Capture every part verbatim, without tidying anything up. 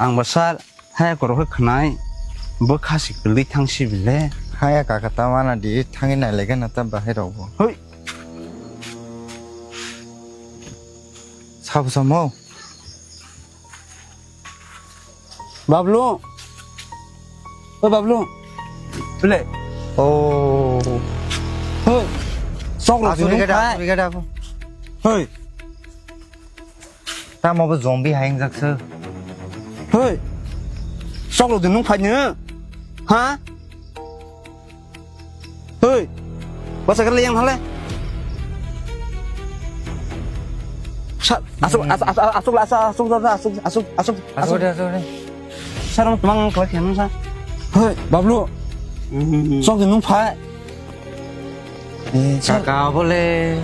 Ang ba sal, haya korok khe khwnai, bo khasi kwlwi thang si bile. Haya kaka ta wana di, thangwi nai lai gana ta bahai rok bo. Hoi. Sabo samo. Bablu. O Bablu. Bile. Oh. Hoi. Sok rok Asuri gada, asuri gada. Hoi. Tamo bo zombie hai wngjakse. Hoi. Sok rok de nung phai nw. Ha? Hoi. Basa kali yang hale. Sa-, asuk, as-, as-, asuk, asuk, asuk, asuk, asuk, asuk, asuk, asuk. Asuk de, asuk de. Sarong tumang kelak yang sa. Hoi, Bablu. Hmm. Sok de nung phai. Eh, sir. Kaka bole.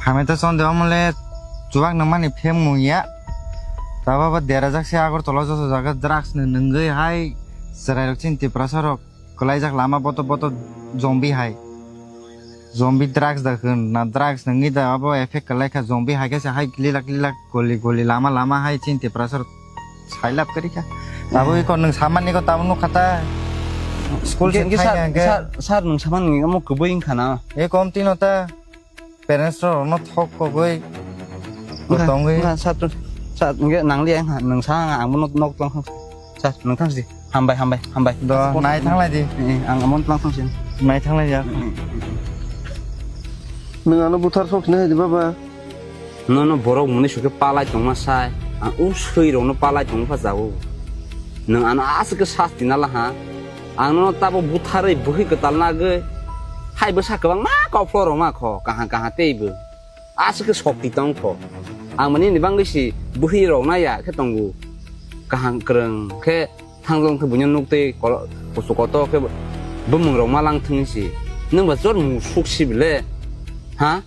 Hame to sonde omole chuwak nang mani phem mung ya. Taba ba dera jak se Agartala joto jaga drugs ni nungwi hai chwrai rok chini Tiprasa rok kwlai jak lama boto boto zombie hai. Zombie drugs da khun na drugs nungwi da abo effect kwlai kha zombie hai khe se hai lilak lilak goli goli lama lama hai chini Tiprasa rok. Sailap kari kha. Abo iko nung samani ko tamo nukha ta. School se Hingke sir, thaina hingke. Sir, sir, nung samani omo kwbui wngkha na. E kom tino ta. Parents rok no thok kogoi. Wngkha, tongwi. Wngkha, sir, sir, hingke nangli ang ha, nung sa ang amo nok, nok tong kha. Sir, nung thang si. Hambai, hambai, hambai. Do, nai thanglai di. Eh, eh, ang amo tong thang si. Nai thanglai ya. Eh, eh, eh. Nung ano buthar sok sini di baba. Nono borok mwnwi sukhe palai tongma sai, ang o swi rokno palai tongma pha jago. Nwng ano aswk khe sasti nala ha? Ang nono tabo butharwi bwkhwi kwtal nagwi, hai bwsa kwbangma kokphlo rwma kho, kaham kaham teibo. Aswk khe sokti tong kho. Ang mani ni bangwi si bwkhwi rok naya khe tongo. Kaham kwrwng khe thangjong khe buino nuk tei kolo-, kusu kotor khe bumung rok ma lang thung si. Nwng ba jor musuk si bile? Ha?